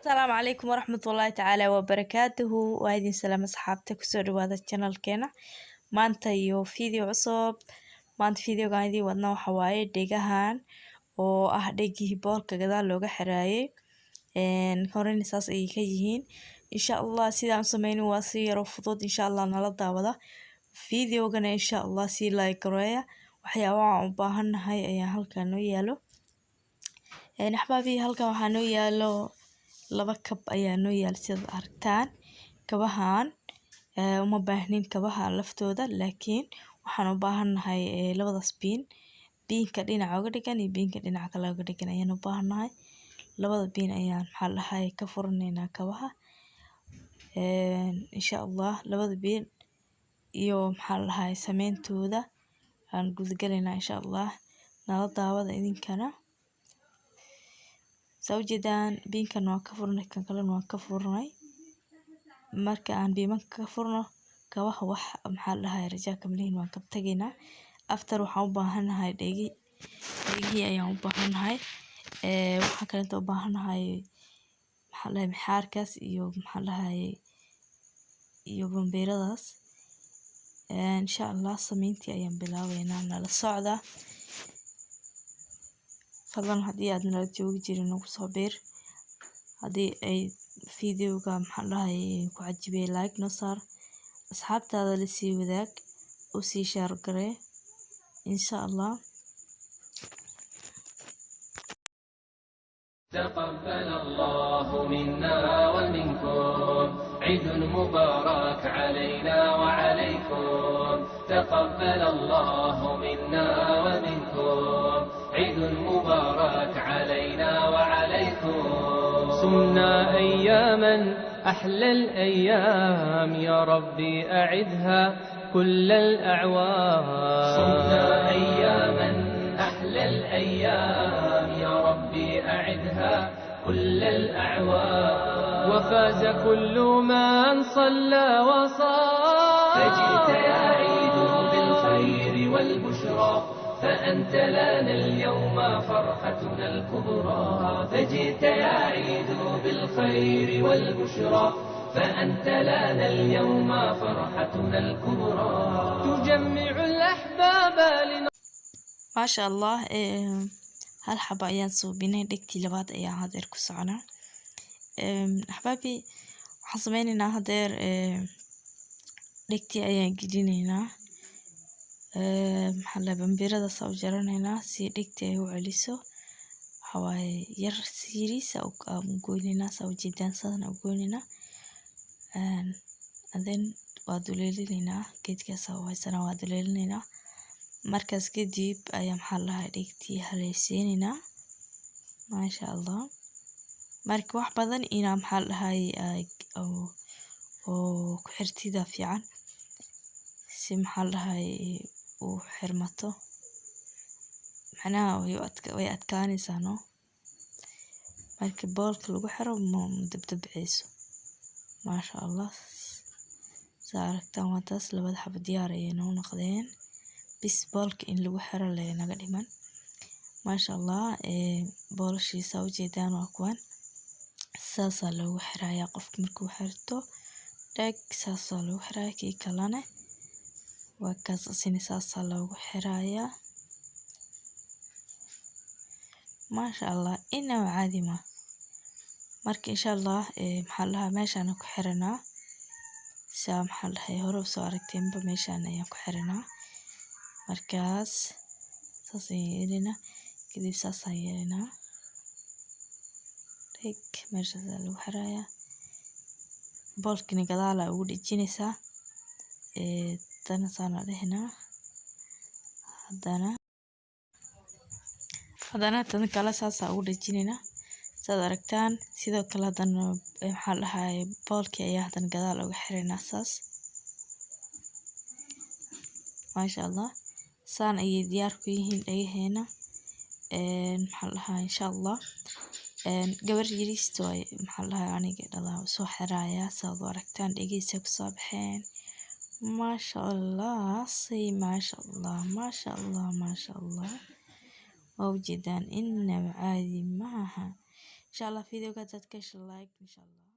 Asalaamu calaykum waraxmatullaahi tacaala wabarakaatuhu. Waa idin salaam, asxaabta. Kusoo dhawaada channelkeena maanta iyo video cusub. Maanta videogan idiin wadna waxa waaye dhegahan oo ah dhegihii boolka gadaal looga xiraayay. Horena saas ayay ka yihiin. Insha Allah sidaan u sameynin waa si yaroo fudud. Insha Allah nala daawada videogana, insha Allah sii like gareeya. Waxyaabaha aan u baahannahay ayaa halkan noo yaalo. Axbaabi, halkan waxaa noo yaalo laba kab ayaa noo yaalo, sidaad aragtaan. Kabahan uma baahnin, kabaha laftooda, laakiin waxaan u baahannahay labadaas biin, biinka dhinaca uga dhigan iyo biinka dhinaca kale uga dhigan ayaan u baahannahay. Labada biin ayaan, maxaa la dhahay, ka furanaynaa kabaha, insha Allah. Labada biin iyo, maxaa la dhahay, sameyntooda aan gudagalaynaa, insha Allah. Nala daawada idinkana. Saa ujeedaan, biinkan waan ka furnay, kan kalena waan ka furnay. Marka aan biimanka ka furno kabaha, wax, maxaa la dhahay, rajaa kama lihin, waan ka tagaynaa. After waxaan u baahanahay dhegi, dhegihii ayaan u baahanahay. Waxaan kaleeto u baahanahay, maxaa la dhahay, mixaarkaas iyo, maxaa la dhahay, iyo bambeeradaas. Insha Allah sameyntii ayaan bilaabeynaa, nala socda. Fadlan haddii aad nala joogi jirin, nagu soo biir. Haddii ay videoga, maxaa la dhahay, ku cajibiyay, like noo saar, asxaabtaada la sii wadaag, u sii share garee, insha Allah. تقبل الله منا ومنكم، عيد مبارك علينا وعليكم. تقبل الله منا ومنكم، عيد مبارك علينا وعليكم. صمنا أياما أحلى الأيام، يا ربي أعدها كل الأعوام. صمنا أياما أحلى الأيام، يا ربي أعدها كل الأعوام. وفاز كل من صلى وصام. فجئت يا عيد بالخير والبشرى، فأنت لنا اليوم فرحتنا الكبرى. فجئت يا عيد بالخير والبشرى، فأنت لنا اليوم فرحتنا الكبرى. تجمع الأحباب لنا. Maasha Allah, hal xabo ayaan suubinay, dhegtii labaad ayaan hadeer ku soconaa. Axbaabi, waxaan sameyneynaa hadeer dhegtii ayaan gelinaynaa, maxaa la, bambiradaas u jaranaynaa si dhegtii ay u celiso. Waxaa waaye yar series aan u goynaynaa, saa ujeedaan, sidaan u goynaynaa, and then waa duleelinaynaa. Geedkaas oo haysanaa waa duleelinaynaa. Markaas kadib ayaa, maxaa la dhahay, dhegtii haleysiinaynaa. Maasha Allah. Marka wax badan inaa, maxaa la dhahay, oo ku xirtida fiican si, maxaa la dhahay, u xirmato, macnaha way adkaanaysaa, no. Marka boolka lagu xiro, ma dabdabceyso. Maasha Allah, saa aragtaan, waa taas. Labada xabo diyaar ayay noo noqdeen, bis boolka in lagu xiro lee naga dhiman. Maasha Allah, boolashiisa ujeedaan, waa kuwan. Saasaa loogu xirayaa. Qofka markuu xirto, dheg, saasaa loogu xirayaa. Kii kalena waa kaas, asina saasaa loogu xirayaa. Maasha Allah, inaba caadi ma. Marka insha Allah, maxaa la dhahaa, meeshaan ku xiranaa. Saa, maxaa la dhahay, hore usoo aragteenba, meeshaan ayaan ku xiranaa. Markaas saas ayaan yeelinaa, kadib saas ayaan yeelinaa, dheg, meeshaas ayaa lagu xirayaa. Boolkina gadaal aa ugu dhejinaysaa. Tana saan aa dhehnaa, haddana tan kale saas aa ugu dhejinaynaa, saad aragtaan. Sidoo kale haddana, maxaa la dhahay, boolkii ayaa haddana gadaal uga xiraynaa saas. Maasha Allah, saan ayay diyaar ku yihiin dhagaheena. Maxaa la dhahaa, insha Allah gabar yariista waay, maxaa la dhahaa, aniga dhalaa soo xiraaya. Saad u aragtaan, dhagihiisa kusoo baxeen. Maasha Allah, say maasha Allah, maasha Allah, maasha Allah. Waa ujeedaan, inaba caadi maaha. Insha Allah videoga hadaad ka hesho, like insha Allah.